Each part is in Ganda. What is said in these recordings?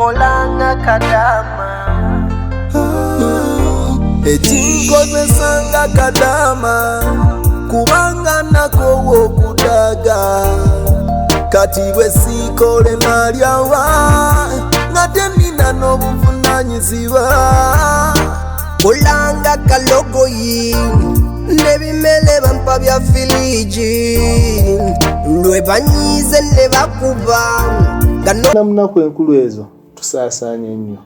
Nkolanga kadama. Ekinkozesa nga kadama kubanga nakowa okudaga kati bwe siikole nalyawa nga tenina n'obuvunanyizibwa. Nkolanga kalogoyi n'ebimele bampa bya filiji lwe banyiize ne bakuba nga no Na munaku enkulu ezo tusaasaanye nnyo.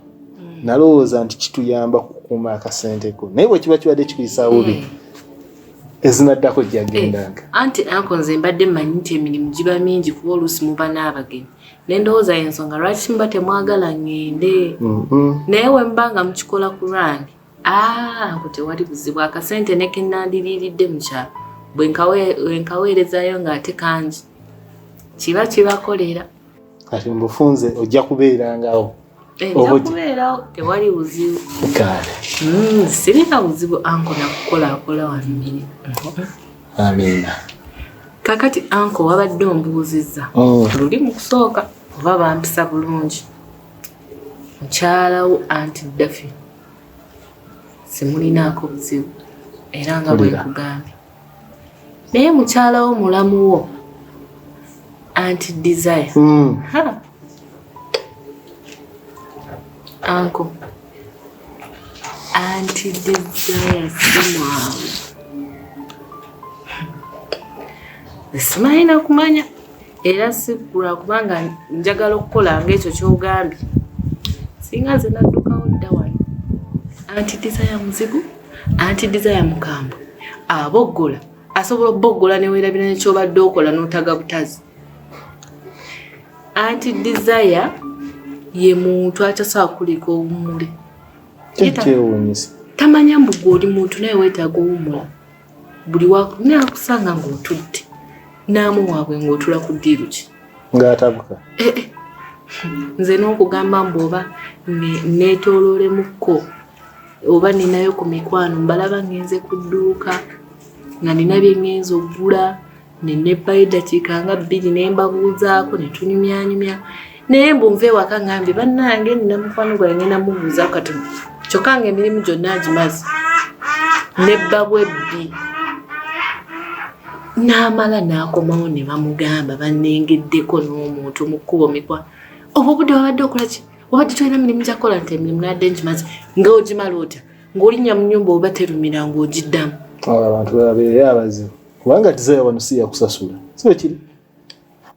Nalowooza nti kituyamba kukuuma akasente ko, naye bwe kiba kibadde kikuyisa bubi, ezinaddako jjagendanga. Anti anko nze mbadde mmanyi nti emirimu giba mingi kuba oluusi muba n'abagenyi, ne ndowooza ensonga lwaki muba temwagala ŋŋende. Naye we mba nga mukikola ku lwange, anko tewali buzibu, akasente ne ke nandiriiridde mu kyalo bwe nkaweerezaayo ng'ate kangi kiba kibakolera. Kati mbufunze ojja kubeerangawo. Nja kubeerawo, tewali buzibu. Kale. Sirina buzibu anko nakukolaakola wano mirimu. Amiina. Kakati anko wabadde ombuuzizza. Luli mu kusooka oba bampisa bulungi. Mukyalawo anti Dafi simulinaako buzibu era nga bwe nkugambye. Naye mukyalawo mulamu wo anti Desire. Ha. Anko anti Desire si mwangu. Simanyi na kumanya era si lwakubanga njagala okukola ng'ekyo ky'ogambye. Singa nze naddukawo dda wano. Anti Desire muzigu, anti Desire mukambwe, aboggola, asobola obboggola ne weerabira ne ky'obadde okola n'otaga butazi. Anti Desire ye muntu atasobola kuleka owummule. Kyewuunyisa. Tamanya mbu gwe oli muntu naye weetaaga owummula. Buli naakusanga ng'otudde n'amu waabwe ng'otula ku ddiiru ki? Ng'atabuka. Nze n'okugamba mbu oba neetooloolemukko oba ninayo ku mikwano mbalaba ngenze ku dduuka nga nina bye ngenze oggula ne nebbayo eddakiika nga 2 ne mbabuuzaako ne tunyumyanyumya. Naye mbu nva ewaka ngambye bannange nina mukwano gwange ngenda mubuuzaako katono, kyokka ng'emirimu gyonna ngimaze nebba bwebbi. N'amala n'akomawo ne bamugamba bannengeddeko n'omuntu mu kkubo mikwa. Oba obudde wabadde okola ki? Obadde tolina mirimu gya kukola nti emirimu nabadde ngimaze. Ng'ogimala otya? Ng'olinnya mu nnyumba oba terumira ng'ogiddamu. Abo abantu babeere abazibu kubanga Desire wano si yakusasula. Si bwe kiri?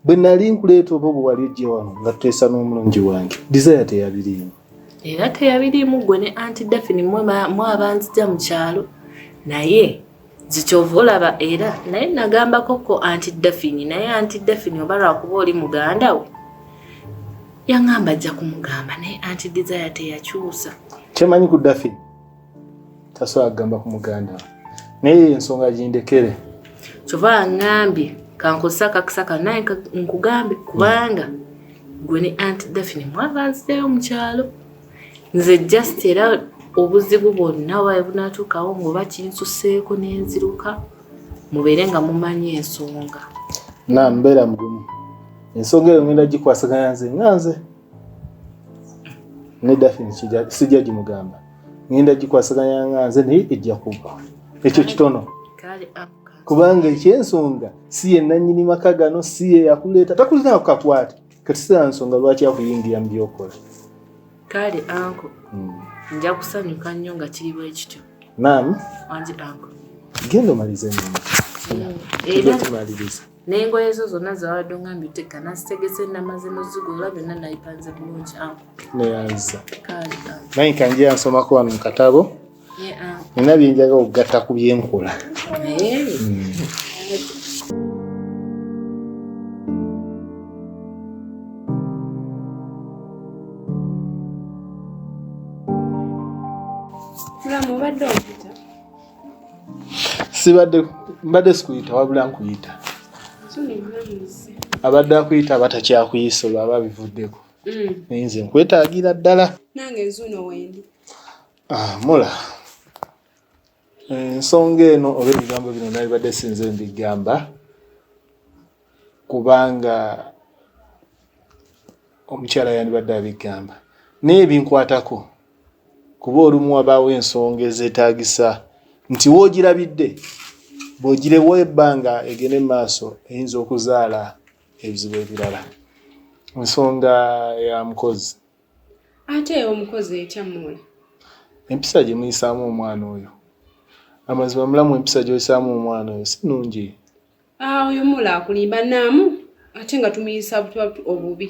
Bwe nali nkuleeta oba bwe wali ojje wano nga tuteesa n'omulungi wange, Desire teyabiriimu. Era teyabiriimu ggwe ne Aunty Daphne mwe abanzija mu kyalo. Naye nze ky'ova olaba era naye nagambako ko Aunty Daphne, naye Aunty Daphne oba lwakuba oli muganda we yaŋŋamba ajja kumugamba, naye Aunty Desire teyakyusa. Kyemanyi ku Daphne tasobola kugamba ku muganda we, naye ensonga gindekere. Kyova aŋŋambye kankozese akakisa kano naye nkugambe kubanga gwe ne Aunty Daphne mwabanzireyo mu kyalo. Nze just era obuzibu bwonna oba bunaatuukawo ng'oba kinsuseeko n'enziruka, mubeere nga mumanyi ensonga. Na mbeera mugumu. Ensonga eyo ngenda gikwasaganya nze nga nze. Ne Daphne sijja gimugamba. Ngenda gikwasaganya nga nze naye ejja kuggwa. Ekyo kitono. Kubanga eky'ensonga si ye nannyini maka gano, si ye yakuleeta, takulina kukakwata. Kati si nsonga lwaki akuyingira mu by'okola. Kale anko, nja kusanyuka nnyo nga kiri bwe kityo. Naam. Wangi anko. Genda omalize emirimu. Era Tumalirize. N'engoye zo zonna ze wabadde ongambye oteeka nazitegese, namaze n'ozigolola byonna nabipanze bulungi anko. Neyanza. Kale anko. Naye kanjje nsomako wano mu katabo. Ye anko. Nina bye njagala okugatta ku bye nkola. Mulamu, obadde ompita? Sibadde, mbadde sikuyita wabula nkuyita. Abadde akuyita aba takyakuyisa olwo aba abivuddeko. Naye nze nkwetaagira ddala. Nange nzuuno wendi. Mula. Ensonga eno oba ebigambo bino nabibadde sinze mbigamba kubanga omukyala yandibadde abigamba. Naye ebinkwatako kuba olumu wabaawo ensonga ezeetaagisa nti woogirabidde bw'ogirewo ebbanga egende mu maaso eyinza okuzaala ebizibu ebirala. Ensonga ya mukozi. Ate omukozi etya Muula? Empisa gye muyisaamu omwana oyo. Amazima mulamu empisa gy'oyisaamu omwana oyo si nnungi. Ah, oyo Muula akulimba naamu ate nga tumuyisa butwa obubi.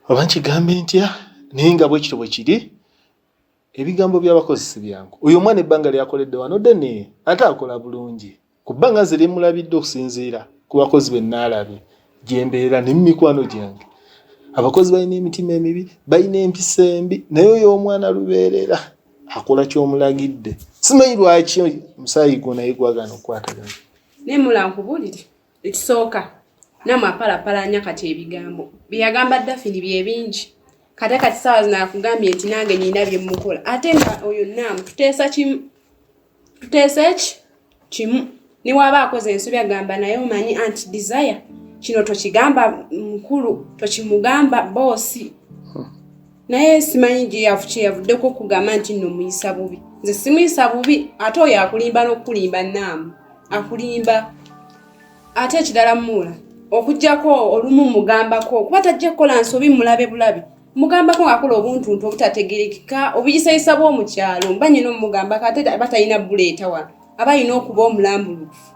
Oba nkigambe ntya naye nga bwe kityo bwe kiri ebigambo by'abakozi si byangu. Oyo omwana ebbanga lyakoledde wano ddene ate akola bulungi. Ku bbanga nze lye mulabidde okusinziira ku bakozi be naalabye gye mbeera ne mu mikwano gyange. Abakozi balina emitima emibi, balina empisa embi naye oyo omwana lubeerera akola ky'omulagidde. Simanyi lwaki omusaayi gwo naye gwagaana okukwatagana. Naye mula nkubuulire ekisooka namwe apalapalanya kati ebigambo bye yagamba Dafini bye bingi kate kati saawa zino akugambye nti nange nyina bye mukola ate nga oyo naamu tuteesa kimu tuteesa eki kimu niwaba akoze ensobi agamba naye omanyi anti desire kino tokigamba mukulu tokimugamba boosi naye simanyi gyeyavuddeko okugamba nti nno muyisa bubi nze simuyisa bubi ate oyo akulimba n'okukulimba naamu akulimba ate ekirala muula okujjako olumu mugambako kuba tajja kukola nsobi mulabe bulabi mugambako ng'akola obuntuntu obutategerekeka obuyisayisa bw'omukyalo mba nyina omugambako ate aba talina buleeta wano aba alina okuba omulambulukufu.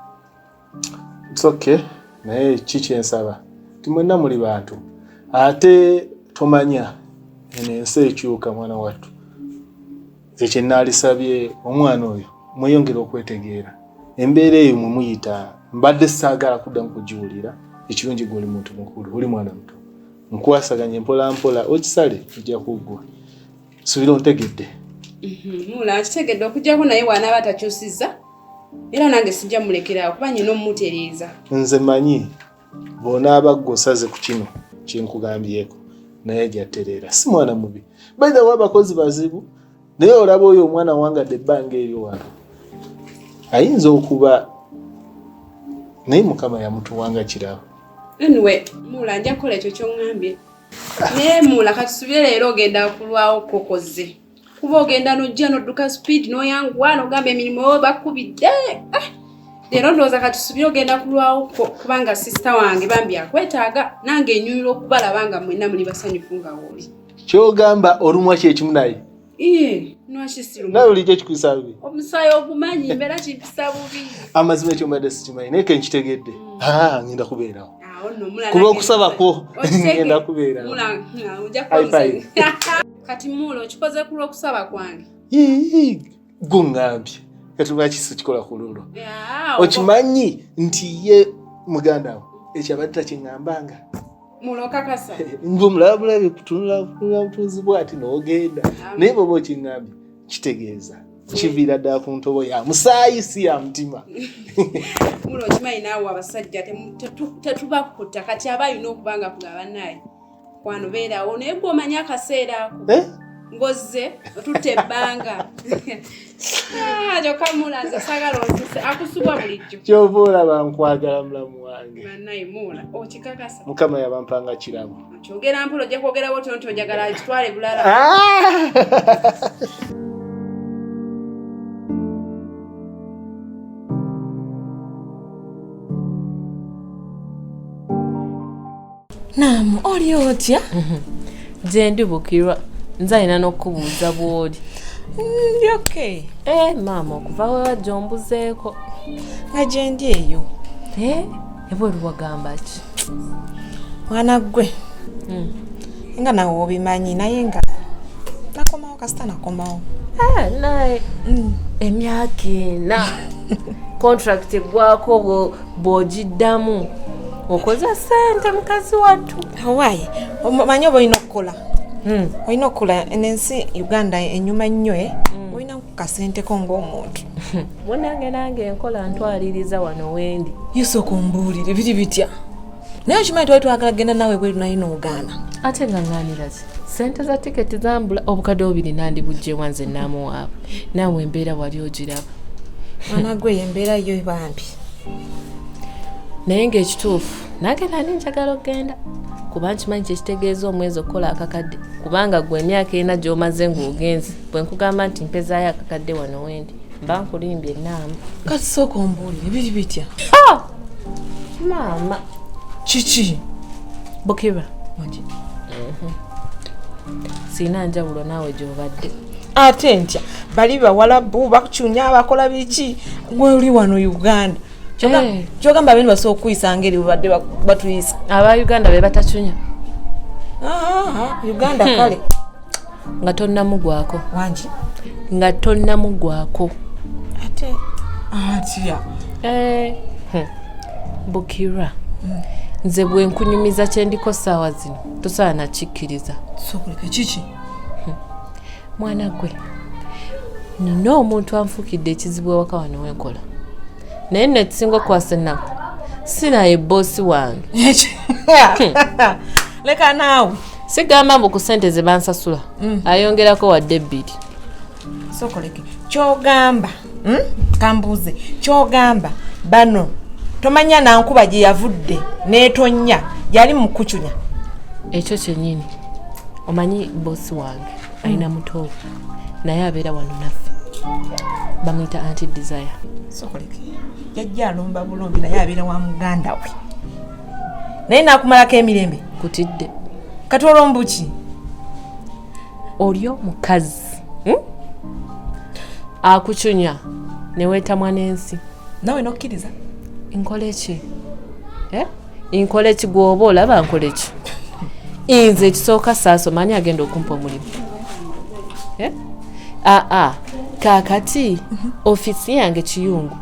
It's okay naye ki kyensaba nti mwenna muli bantu ate tomanya eno ensi ekyuka mwana wattu nze kyenaalisabye omwana oyo mweyongere okwetegeera embeera eyo mwe muyita mbadde saagala kuddamu kugiwulira ekirungi gwe oli muntu mukulu oli mwana muto nkwasaganye mpola mpola okisale ojja kuggwa subira ontegedde mhm, mula nkitegedde okujjako naye wanaaba atakyusizza era nange sijja mulekerawo kuba nyina omumutereeza nze manyi bw'onaaba ggwe osaze ku kino kyenkugambyeko naye ajja tereera si mwana mubi by the way abakozi bazibu naye olaba oyo omwana wangadde ebbanga eryo wano ayinza okuba naye mukama yamutuwanga kirabo anyway mula nja kukola ekyo kyoŋŋambye naye mula katusubire leero ogenda kulwawo kokoze kuba ogenda nojja nodduka speed noyanguwa nogamba emirimu oyo bakubidde eh, leero ndowooza katusubire ogenda kulwawo kubanga sisita wange bambi akwetaaga nange enyumira okubalaba nga mwenna muli basanyufu nga wooli kyogamba olumwa kyekimu naye nawe bulijjo kikuyisa bubi omusaayi ogumanyi mbeera kimpisa bubi amazima ekyo mbadde sikimanyi naye kenkitegedde mm. ah, ngenda kubeerawo ku lw'okusaba kwo ngenda kubeerawo kati muula okikoze ku lw'okusaba kwange guŋŋambye kati lwaki sikikola ku lulwo okimanyi nti ye muganda wo ekyo abadde takiŋŋambanga mulokakasa ng'omulaba bulabi kutunula butunzi bwati n'ogenda naye bwoba okiŋŋambye kitegeeza kiviira ddala ku ntobo ya musaayi si ya mutima mulo okimanyi naawe abasajja tetubakuta kati aba alina okuba nga kugaba naye kwano beerawo naye gwe omanyi akaseera ako eh? ngozze otutte ebbanga ah, kyokka mula nze sagala onsise akusubwa bulijjo kyova olaba nkwagala mulamu wange banaye mula okikakasa mukama yabampanga kirabo kyogera mpola ojja kwogera bwotyo nti ojagala kitwale bulala ah! Naamu, oli otya? Gyendi bukirwa, nze alina n'okukubuuza bw'oli. Ndi okay. Eh, maama okuva we wajja ombuzeeko. Nga gyendi eyo. Eh, ebweru wagamba ki? Mwana ggwe. Hmm. Nga nawe obimanyi naye nga nakomawo kasita nakomawo. Eh, naye hmm. emyaka ena contract eggwako bw'ogiddamu okoze sente mukazi wattu owaaye omanyi oba olina okukola hmm. olina okukola enensi uganda enyuma nnyo eh? hmm. olina kasenteko ng'omuntu munange nange enkola ntwaliriza wano wendi yosooka ombuulire biri bitya naye okimanyi twali twagala genda naawe bweru naye nogaana ate nga ŋŋanira ki sente za tiketi zambula obukadde bubiri nandibugyewa nze naamuwaabwe naawe embeera wali ogiraba mwana gwe embeera yo bambi naye ngaekituufu nange nani njagala okugenda Kuba nkimanyi kyekitegeeza omwezi okukola akakadde, kubanga gwe emyaka ena gy'omaze ng'ogenze, bwe nkugamba nti mpezaayo akakadde wano wendi, mba nkulimbye naamu. Kati sooka ombuulire, biri bitya? Maama. Kiki? Bukirwa. Sirina njawulo naawe gy'obadde. Ate ntya, bali bawalabu bakucunya bakola biki, gwe oli wano Uganda. Kyogamba abeni basobola okukuyisa ngeri bwebadde batuyisa. Aba Uganda be batacunya. Uganda kale. Nga tonnamugwako. Wangi? Nga tonnamugwako. Ate atya? Bukirwa. Nze bwe nkunyumiza kye ndiko ssaawa zino tosobola nakikkiriza. Sookuleka kiki? Mwana gwe, nina omuntu anfuukidde ekizibu ewaka wano wenkola, naye nno ekisinga okukwasa ennaku sinaye bboosi wange. Leka naawe. Sigamba mbu ku ssente ze bansasula ayongerako wadde ebbiri. Sookoleke kyogamba, kambuuze, kyogamba bano tomanya nankuba gye yavudde n'etonnya yali mu kucunya? Ekyo kyennyini. Omanyi bboosi wange alina muto naye abeera wano naffe, bamuyita Auntie Desire. Sookoleke jajja alomba bulombi naye abeera wa muganda we, naye naakumalako emirembe. Kutidde. Kati olwombuki? Oli omukazi akucunya neweetamwa n'ensi. Nawe nokkiriza? Nkole ki? Nkole ki gw'oba olaba nkole ki? Nze ekisooka saasoma, ani agenda okumpa omulimu? Aa, kaakati ofiisi yange kiyungu,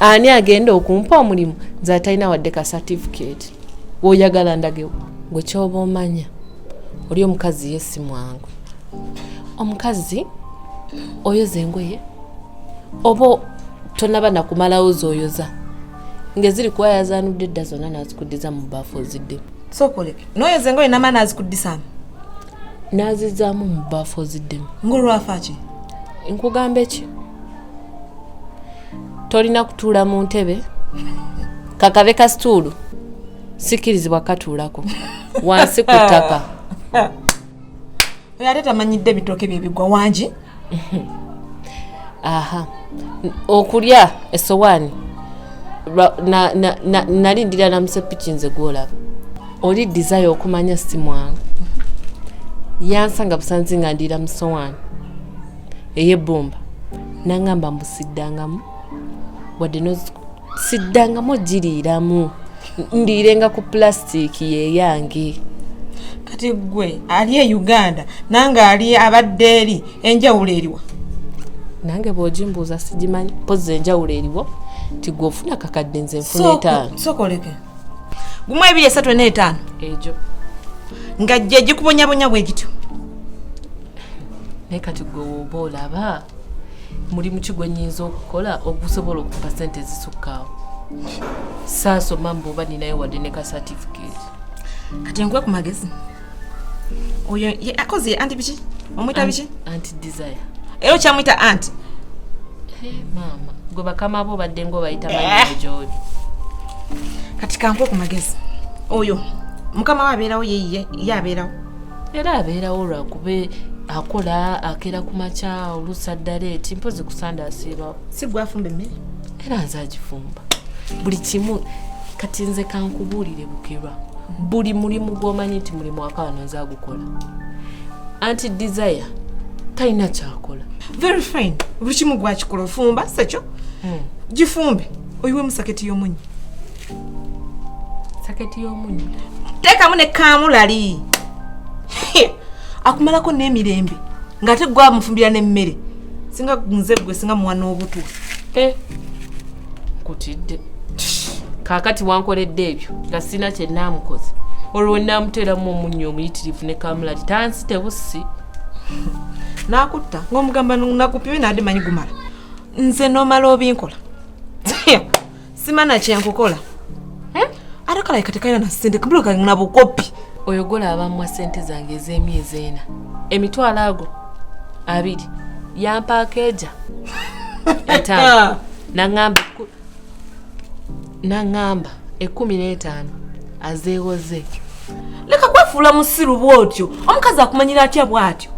ani agenda okumpa omulimu nze atalina wadde ka certificate? Oyagala ndagewo? Gwe kyoba omanya oli omukazi ye si mwangu. Omukazi oyoza engoye oba tonaba nakumalawo z'oyoza, ng'eziri kuba yazaanudde dda zonna n'azikuddiza mu bbaafu oziddemu. Sookoleke noyoza engoye nama n'azikuddisaamu? N'azizzaamu mu bbaafu oziddemu. Ng'olwafa ki? Nkugamba eki, tolina kutuula mu ntebe, kakabe ka situulu sikkirizibwa katuulako, wansi ku ttaka. Oyo ate tamanyidde ebitooke bye bigwa wangi. Aha, okulya essowaani nali ndira na musepiki nze gwolaba. Oli Desire okumanya si mwangu, yansanga busanzi nga ndiira mu sowaani ey'ebbumba, nangamba mbu siddangamu wadde siddangamu ogiriiramu, ndiirenga ku pulasitiiki yeyange. Kati gwe ali e Uganda nange ali abadde eri, enjawulo eriwa? Nange bw'ogimbuuza sigimanyi, mpozzi enjawulo eriwo nti gwe ofuna kakadde, nze nfuna etaano. Sokoleke 1 2 3 4 5 egyo nga gye gikubonyabonya bwe gityo. Naye kati gwe woba olaba mulimu ki gwe nnyinza okukola ogusobola okumpa ssente ezisukkaawo? Saasoma mbu oba ninayo wadde ne ka certificate. Kati nkuwe ku magezi, oyo akoze anti biki omuyita biki? Auntie Desire. Era okyamuyita anti? Maama gwe bakama bo badde ngaobayita mannya gy'oli. Kati kankuwe ku magezi, oyo mukama we abeerawo, ye abeerawo? Era abeerawo lwakuba akola akeera ku makya, oluusi addala eti, mpozi ku Sande asiibawo. Si gwe afumba emmere? Era nze agifumba buli kimu. Kati nze kankubuulire Bukirwa, buli mulimu gw'omanyi nti mulimu waka wano nze agukola. Auntie Desire talina kyakola. Very fine, buli kimu gwakikola, ofumba sekyo, gifumbe oyiwemu saketi y'omunyu. Saketi y'omunyu? Teekamu ne kaamulali, akumalako n'emirembe ng'ate gwe amufumbira n'emmere. Singa nze gwe, singa muwa n'obutwa. Nkutidde. Kaakati wankoledde ebyo nga sirina kye naamukoze, olwo naamuteeramu omunnyo omuyitirivu ne kamulali, tansi tebussi. Nakutta ng'omugamba nakupime nadde manyi gumala, nze n'omala obinkola, simana kyenkukola. Ate kalabika tekalina na ssente, kabula na bukopi. Oyo gola abamuwa ssente zange ez'emyezi 4, 20,000, yampaako eja 5, naŋŋamba 15 azeewoze. Leka. Kwefuula musiru bw'otyo omukazi akumanyira atya bw'atyo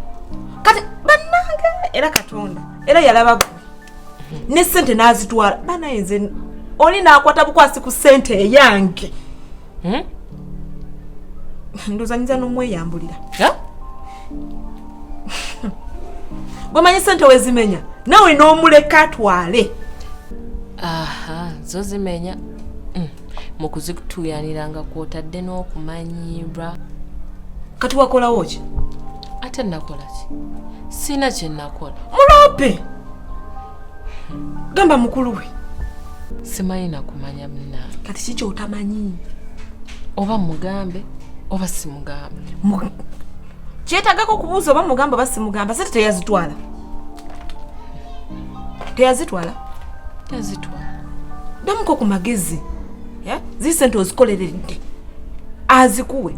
kati bannange era Katonda era yalaba gwe ne ssente n'azitwala banaye nze oli n'akwata bukwasi ku ssente eyange. Ndowooza nyinza n'omweyambulira. Gwemanyi ssente wezimenya nawe n'omuleka atwale. Aha, zo zimenya mu kuzituuyaniranga kw'otadde n'okumanyirwa. Kati wakolawo ki? Ate nakola ki? Sina kye nakola. Muloope! Gamba mukulu we. Simanyi nakumanya munnange. Kati ki ky'otamanyi? Oba mugambe oba simugambe. Kyetaagako okubuuza oba mugamba oba simugamba. Sente teyazitwala. Teyazitwala? Yazitwala. Ddamuko ku magezi. Zi sente ozikoleredde. Azikuwe.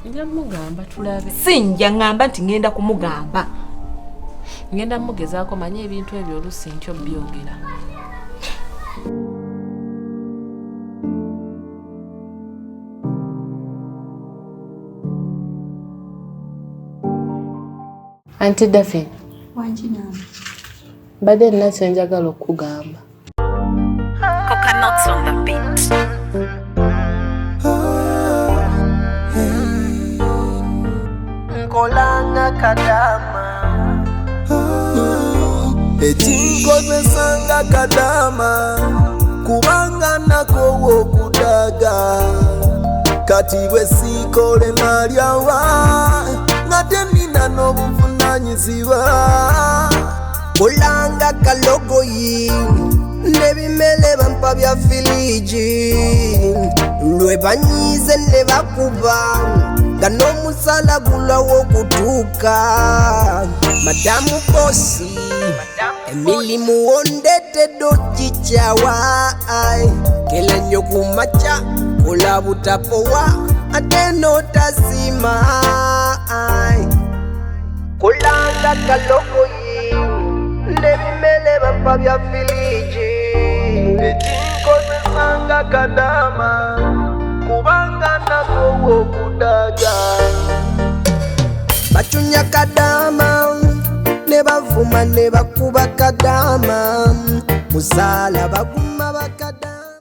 Nja mugamba tulabe. Sinja ngamba nti ngenda kumugamba. Ngenda mugezaako manye ebintu ebyo oluusi ntyo byogera. Auntie Daphne. Wangi naawe. Mbadde nina kye njagala okukugamba. Coconuts on the beat. Nkolanga kadama. Ekinkozesanga kadama kubanga nakowa okudaga kati bwe siikole nalyawa ngate nina n'obuvunaanyizibwa. Kulanga kalogoyi n'ebimere bampa bya filiji lwe banyiize ne bakuba nga n'omusala gulawo okutuuka. Madamu Bosi emirimu wondeetedde ogikyawa kera nnyo ku makya kola butapowa ate n'otasiima. Kulanga kalogoyi n'ebimere bampa bya filiji ekinkozesanga kadama kubanga nakowa okudaga. Bacunya kadama ne bavuma ne bakuba kadama musaala baguma.